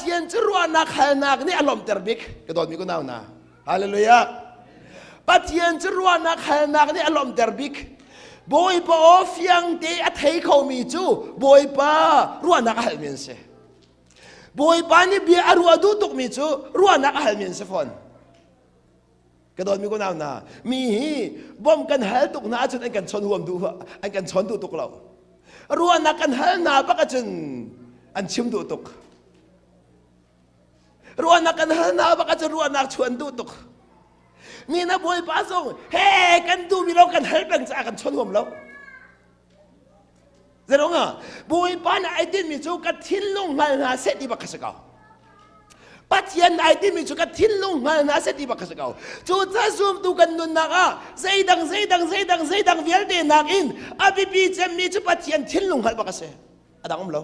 Pathian cu ruahnak halnak nih a lawmhter bik. Ka dawtmi ku nau hna. Hallelujah. Pathian cu ruahnak halnak nih a lawmhter bik. Bawipa aw fiang te a thei khomi cu Bawipa ruahnak a halmi an si. Bawipa nih bia a ruah duh tukmi cu ruahnak a halmi an si fawn. Ka dawtmi ku nau hna, mi hi bom kan hal tuk hna ahcun an kan chawn huam duh an kan chawn duh tuk lo. Ruahnak kan hal hna bak ahcun an chim duh tuk. Ruahnak kan hal hna bak ahcun ruahnak chuan duh tuk. Ni na bawipa zong he kan duhmi lo kan hal peng caah kan chawn huam lo. Zeirong Bawipa nih ai tinhmi cu ka thinlung hngal hna seh ti bak kha si ko. Pathian ai tinhmi cu ka thinlung hngal hna seh ti bak kha si ko. Cucaah zumtu kan nunnak ah zeidang zeidang zeidang zeidang vialte nakin a biapi cemmi cu Pathian thinlung hngalh bak a si. A dang um lo.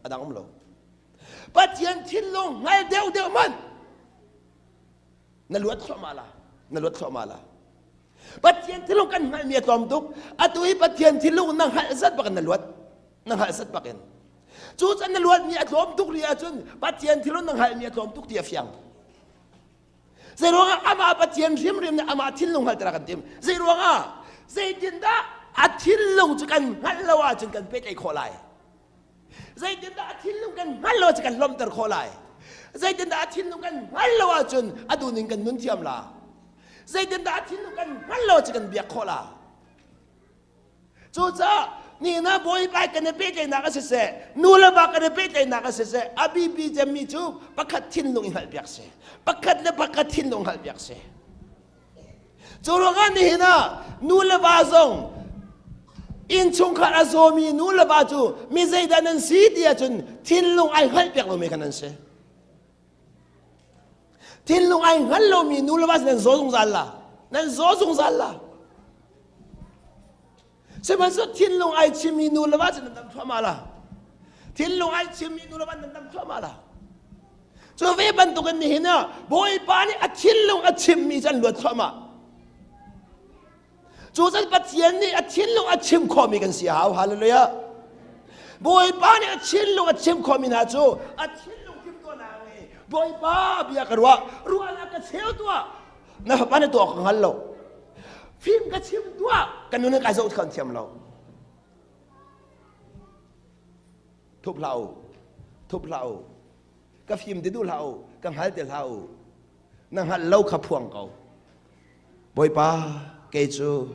A dang um lo. Pathian thinlung hngal deuh deuh hmanh na luat thluahmah la na luat thluahmah la Pathian thinlung kan hngalhmi a tlawm tuk atu hi Pathian thinlung na hngalh zat bak in na luat na hngalh zat bak in cu can na luatmi a tlawm tuk ri ahcun Pathian thinlung na hngalhmi a tlawm tuk ti a fiang zeiruangah amah Pathian hrimhrim nih amah thinlung hngalh kan tim zeiruangah zeitindah a thinlung cu kan hngalh lo ahcun kan pehtlaih khawh lai Zeitindah a thinlung kan hngal lo ahcun kan lawmhter khawh lai? Zeitindah a thinlung kan hngal lo ahcun a duhning kan nun thiam la? Zeitindah a thinlung kan hngal lo ahcun kan biak khawh la? Cucaah nina bawipa kan i pehtlaihnak a siseh, nu le va kan i pehtlaihnak a siseh, a bipi cemmi cu pakhat thinlung i hngalhpiak si. Pakhat le pakhat thinlung hngalhpiak si. Cu ruangah nihin ah nu le va zong innchungkhar a zawmi nu le va cu mi zeidah nan si ti ahcun thinlung ai hngalhpiak lomi kha nan si. Thinlung ai hngal lomi nu le va nan zaw zungzal la. Nan zaw zungzal la. Sihmanhsehlaw thinlung ai chimmi nu le va cu nan dam thluahmah la. Thinlung ai chimmi nu le va nan dam thluahmah la. Cu ve bantukin nihin ah Bawipa nih a thinlung a chimmi cu an luat thluahmah. Cu cun Pathian nih a thinlung a chim khawhmi kan si a hau. Hallelujah. Bawipa nih a thinlung a chim khawhmi hna cu a thinlung timhtuahnak ngei. Bawipa bia ka ruah, ruahnak ka cheu tuah. Na fapa na tuah ka hngal lo. Fim ka chim tuah, ka nun kai zoh khan thiam lo. Thup hlah u. Thup hlah u. Ka fim ti duh hlah u. Ka hngal ti hlah u. Na hngalh lo kha phuang ko. Bawipa, kei cu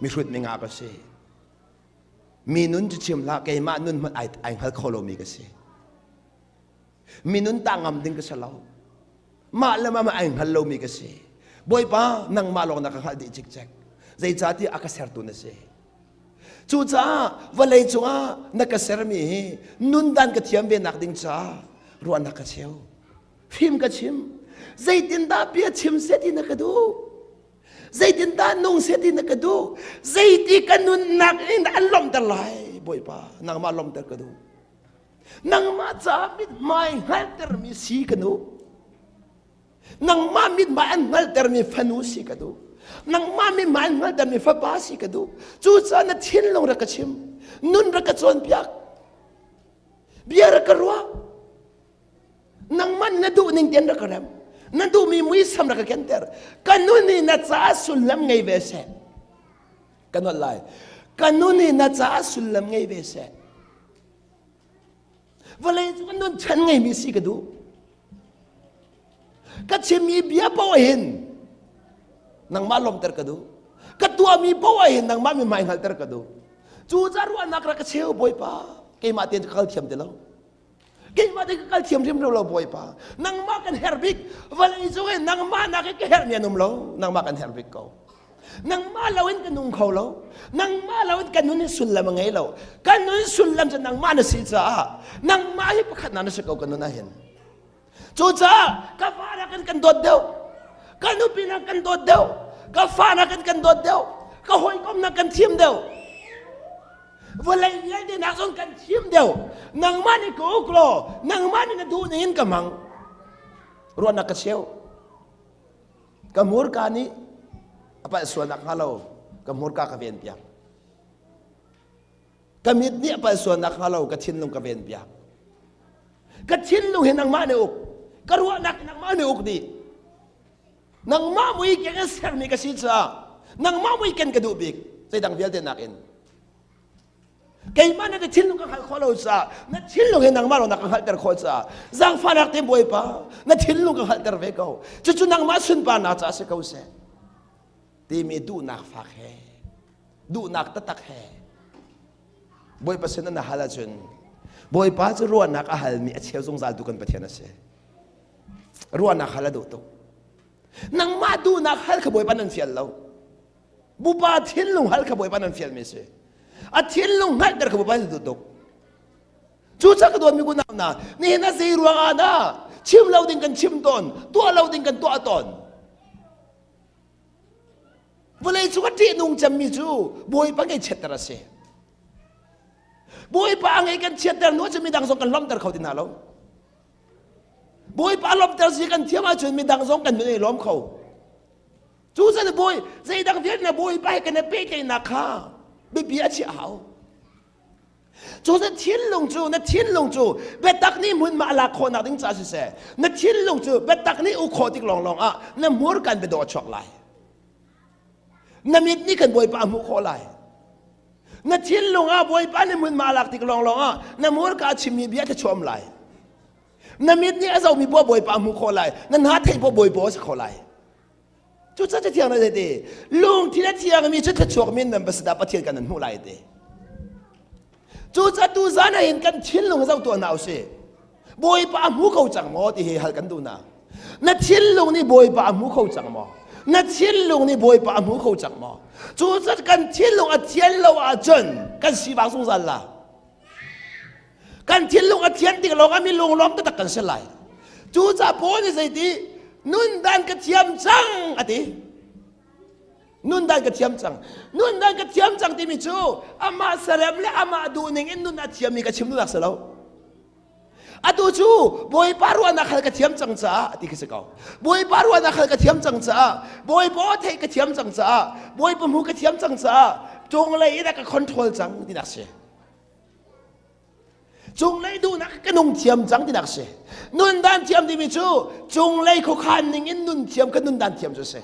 mihrut minga ka si. Mi nun cu chim hlah, keimah nun hmanh ai, ai hngal kho lomi ka si. Mi nun ta ngam ding ka si lo. Mah le mah ai hngal lomi ka si. Bawipa, nangmah lawng na ka hngalh dih cikcek. Zeicahtiah a ka sertu na si. Cucaah vawlei cungah na ka sermi hi nundan ka thiam ve nak ding caah ruahnak ka cheu. Fim ka chim. Zeitindah bia chim seh ti na ka duh? Zeitindah nung seh ti na ka duh? Zeiti ka nunnak in an lawmhter lai, Bawipa, nangmah lawmhter ka duh. Nangmah caah mithmai hngalhtermi si ka duh. Nangmah mithmai an hngalhtermi fanu si ka duh. Nangmah mithmai an hngalhtermi fapa si ka duh. Cucaah na thinlung rak ka chim. Nun rak ka cawnpiak. Bia rak ka ruah. Nangmah na duh ning tein rak ka rem. Na duhmi muisam rak ka kenter. Ka nun hi na caah sullam ngei ve seh. Ka nolh lai. Ka nun hi na caah sullam ngei ve seh. Vawlei cu ka nun chan ngeimi si ka duh. Ka chimmi bia paoh hin nangmah lawmter ka duh. Ka tuahmi paoh hin nangmah mi hmai hngalhter ka duh. Cu ca ruahnak rak ka cheu Bawipa. Keimah tein ka kal thiam ti lo. Keimah tein ka kal thiam hrim lo Bawipa. Nangmah kan herh bik. Vawlei cung i nangmah nak i ka herhmi an um lo. Nangmah kan herh bik ko. Nangmah loin ka nung kho lo. Nangmah loin ka nun hi sullam a ngei lo. Ka nun sullam cu nangmah na si caah nangmah hi pakhat na si ko ka nun ah hin. Cucaah ka fa nakin kan dawt deuh. Ka nupi nak kan dawt deuh. Ka fa nakin kan dawt deuh. Ka hawikom nak kan thim deuh. Vawlei vialte nak zong kan thim deuh. Nangmah nih ka uk law, nangmah nih na duh ning in ka hmang. Ruahnak ka cheu. Ka hmurka nih a palh sualnak hnga lo ka hmurka ka ven piak. Ka mit nih a palh sualnak hnga lo ka thinlung ka ven piak. Ka thinlung hi nangmah nih uk. Ka ruahnak hi nangmah nih uk dih. Nangmah mui keng in sermi ka si caah nangmah mui ken ka duh bik zeidang vialte nakin. Keimah na ka thinlung ka hngalh khawh lo caah na thinlung hi nangmah lawng na ka hngalhter khawh caah zaangfahnak te Bawipa na thinlung ka hngalhter ve ko. Cucu nangmah sunparnak caah si ko seh. Timi duhnak fak he duhnak taktak he Bawipa sin na hal ahcun Bawipa cu ruahnak a halmi a cheu zungzal tu kan Pathian a si. Ruahnak hal a duh tuk. Nangmah duhnak hal kha Bawipa nan fial lo. Bupa thinlung hal kha Bawipa nan fialmi a si. A thinlung hngalhter kha Bawipa nan duh tuk. Cucaah ka dawtmi unau hna, nihin ah zei ruang ah dah chim lo ding kan chim tawn, tuah lo ding kan tuah tawn. Vawlei cung a ṭihnung cemmi cu Bawipa ngaihchiatter a si. Bawipa a ngei kan chiatter hnu ahcun midang zong kan lawmhter kho ti hna lo. Bawipa lawmhter si kan thiam ahcun midang zong kan nun i lawm kho. Cu cun bawi zeidang vialte na Bawipa he kan i pehtlaihnak kha biapi a chiah hau. Cu na thinlung cu na thinlung cu biatak nih hmunhma a lak khawhnak ding caah siseh na thinlung cu biatak nih uk khawh tik lawnglawng ah na hmurka in biadawh a chuak lai. Na mit nih khan Bawipa a hmuh khawh lai. Na thinlung ah Bawipa nih hmunhma a lak tik lawnglawng ah na hmurka a chimmi bia thluachuah um lai. Na mit nih a zohmi poah Bawipa a hmuh khawh lai. Na hna theih poah Bawipa a si khawh lai. Cucaah Cathiang nih zeiti lungthin a thiangmi cu thluachuakmi nan va si dah Pathian kan nan hmuh lai ti. Cucaah tuzan ah hin kan thinlung zoh tuah hna usih. Bawipa a hmu kho cang maw ti hi hal kan duh hna. Na thinlung nih Bawipa a hmu kho cang maw? Na thinlung nih Bawipa a hmu kho cang maw? Cucaah kan thinlung a thian lo ahcun kan sivang zungzal la. Kan thinlung a thian tik lawng ah mi lunglawm taktak kan si lai. Cucaah Paul nih zeiti nundan ka thiam cang a ti. Nundan ka thiam cang. Nundan ka thiam cang timi cu amah serem le amah duhning in nun a thiammi ka chim duhnak si lo. Atu cu Bawipa ruahnak hal ka thiam cang caah ti khi si ko. Bawipa ruahnak hal ka thiam cang caah, Bawipa aw theih ka thiam cang caah, Bawipa hmu ka thiam cang caah, cunglei in a ka control cang tinak si. Cunglei duhnak ka nung thiam cang tinak si. Nundan thiam timi cu cunglei khuakhan ning in nun thiam ka nundan thiam cu si.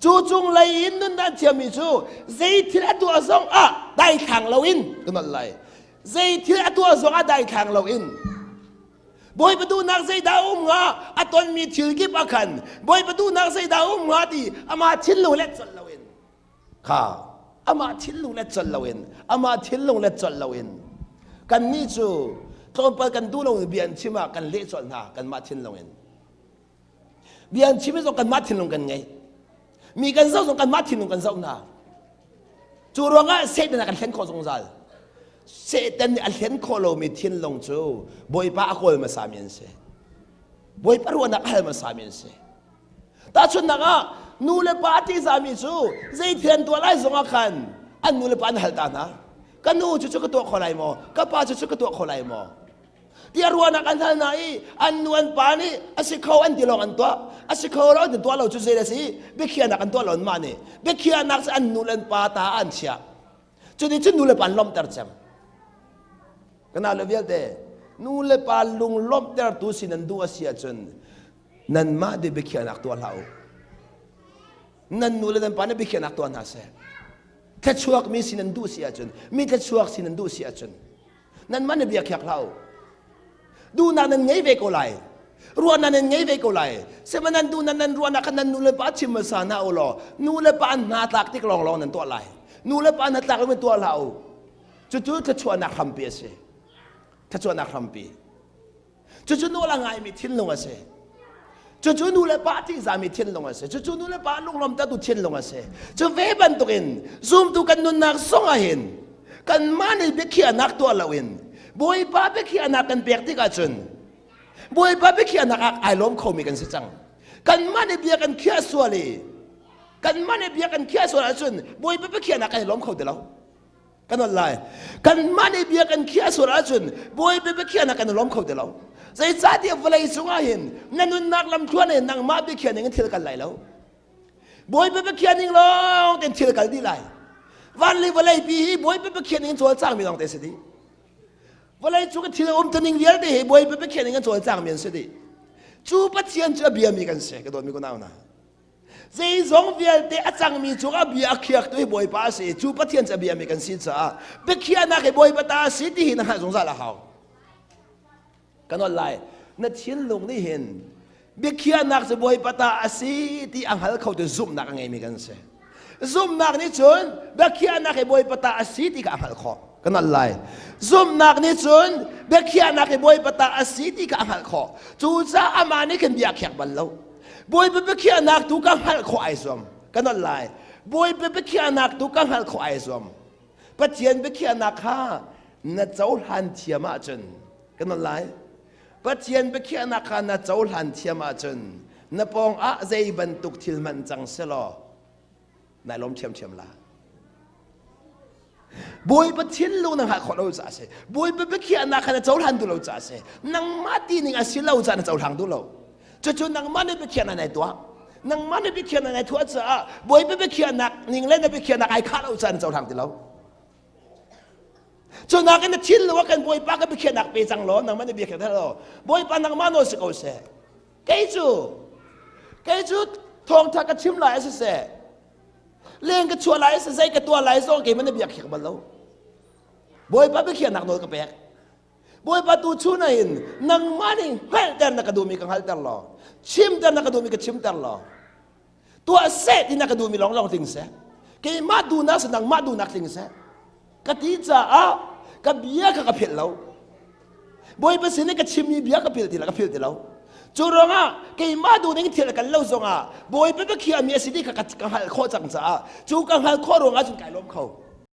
Cu cunglei in nundan thiammi cu zei thil a tuah zong ah daithlang loin ka nolh lai. Zei thil a tuah zong ah daithlang loin Bawipa duhnak zeidah um hnga a tonmi thil kip ah khan Bawipa duhnak zeidah um hnga ti amah thinlung let colh loin kha amah thinlung let colh loin amah thinlung let colh loin kannih cu tlawmpal kan duh lomi bia an chim ah kan leh colh hna kanmah thinlung in bia an chim zong kanmah thinlung kan ngei mi kan zoh zong kanmah thinlung kan zoh hna cu ruangah Satan a kan hlen khawh zungzal Satan nih a hlen khawh lomi thinlung cu Bawipa a kawl hmasami an si Bawipa ruahnak a hal hmasami an si Tahchunhnak ah nu le pa ṭihzahmi cu zei thil an tuah lai zongah khan an nu le pa an hal ta hna. Ka nu cu cu ka tuah kho lai maw? Ka pa cu cu ka tuah kho lai maw? Tiah ruahnak an hal hna i an nu an pa nih a si kho an ti lawng an tuah. A si kho lo an ti tuah lo cu zei a si? Biakhiahnak an tuah lo anmah nih. Biakhiahnak cu an nu le an pa ta ah an chiah. Cuticun nu le pa an lawmhter cem. Ka nau le vialte nu le pa lung lawmhtertu si nan duh a si ahcun nanmah nih biakhiahnak tuah hlah u nan nu le nan pa nih biakhiahnak tuah hna seh thluachuak mi si nan duh si ahcun mi thluachuak si nan duh si ahcun nanmah nih bia khiak hlah u duhnak nan ngei ve ko lai ruahnak nan ngei ve ko lai sihmanhsehlaw nan duhnak nan ruahnak kha nan nu le pa chim hmasa hna u law nu le pa an hna tlak tik lawnglawng nan tuah lai nu le pa hna tlak in tuah hlah u cucu thluachuahnak hrampi a si thluachuahnak hrampi Cucu nawl a ngaimi thinlung a si. Cucu nu le pa ṭihzahmi thinlung a si. Cucu nu le pa lunglawmtertu thinlung a si. Cu ve bantukin zumtu kan nunnak zong ah hin kanmah nih biakhiahnak tuah loin Bawipa biakhiahnak kan pek tik ahcun Bawipa biakhiahnak ah ai lawm khomi kan si cang. Kanmah nih bia kan khiah sual i kanmah nih bia kan khiah sual ahcun Bawipa biakhiahnak kan i lawm kho ti lo. Kan ol lai. Kanmah nih bia kan khiah sual ahcun Bawipa biakhiahnak kan i lawm kho ti lo. Zeicahtiah vawlei cungah hin na nunnak lamthluan in nangmah biakhiah ning in thil kal lai lo. Bawipa biakhiah ning lawng tein thil kal dih lai. Van le vawlei pi hi Bawipa biakhiah ning in cawlcangmi lawng te si dih. Vawlei cung i thil a um tuning vialte hi Bawipa biakhiah ning an cawlcangmi an si dih. Cu Pathian cu a biami kan si, ka dawtmi kunau hna. Zeizong vialte a cangmi cungah bia a khiaktu hi Bawipa a si i cu Pathian cu a biami kan si caah biakhiahnak hi Bawipa ta a si ti hi na hngalh zungzal a hau. Ka nawl lai. Na thinlung nih hin biakhiahnak cu Bawipa ta a si ti a hngal kho tu zumhnak a ngeimi kan si. Zumhnak nih cun biakhiahnak hi Bawipa ta a si ti kha a hngalh khawh. Ka nawl lai. Zumhnak nih cun biakhiahnak hi Bawipa ta a si ti kha a hngalh khawh. Cucaah amah nih khin bia a khiak bal lo. Bawipa biakhiahnak tu ka hngalh khawh ai zuam. Ka nawl lai. Bawipa biakhiahnak tu ka hngalh khawh ai zuam. Pathian biakhiahnak kha na cohlan thiam ahcun ka nawl lai. Pathian biakhiahnak kha na cohlan thiam ahcun na pawng ah zei bantuk thil hmanh cang selaw nai lawm ṭhiamṭhiam la. Bawipa thinlung na hngalh khawh lo caah a si. Bawipa biakhiahnak kha na cohlan duh lo caah a si. Nangmah tining a si lo caah na cohlang duh lo. Cucu nangmah nih biakhiahnak nai tuah. Nangmah nih biakhiahnak nai tuah caah Bawipa biakhiahnak ning le na biakhiahnak ai khah lo caah na cohlang ti lo. Cu nakin na thinlung ah kan Bawipa ka biakhiahnak pe cang law nangmah nih biakhiah law Bawipa nangmah nawl si ko seh. Kei cu kei cu thawngtha ka chim lai a si seh. Leng ka chuah lai a si zei ka tuah lai zong keimah na biakhiak bal lo. Bawipa biakhiahnak nawl ka pek. Bawipa tu chun ah hin nangmah nih hngalhter na ka duhmi ka hngalhter law chimter na ka duhmi ka chimter law tuah seh ti na ka duhmi lawnglawng tling seh keimah duhnak si nangmah duhnak tling seh ka ti caah ka bia kha ka philh lo Bawipa sin i ka chimmi bia ka philh ti lo ka philh ti lo cu ruangah keimah duhning thil kan lo zongah Bawipa biakhiahmi a si ti kha ka hngalh khawh cang caah cu ka hngalh khawh ruangah cun kai lawm kho.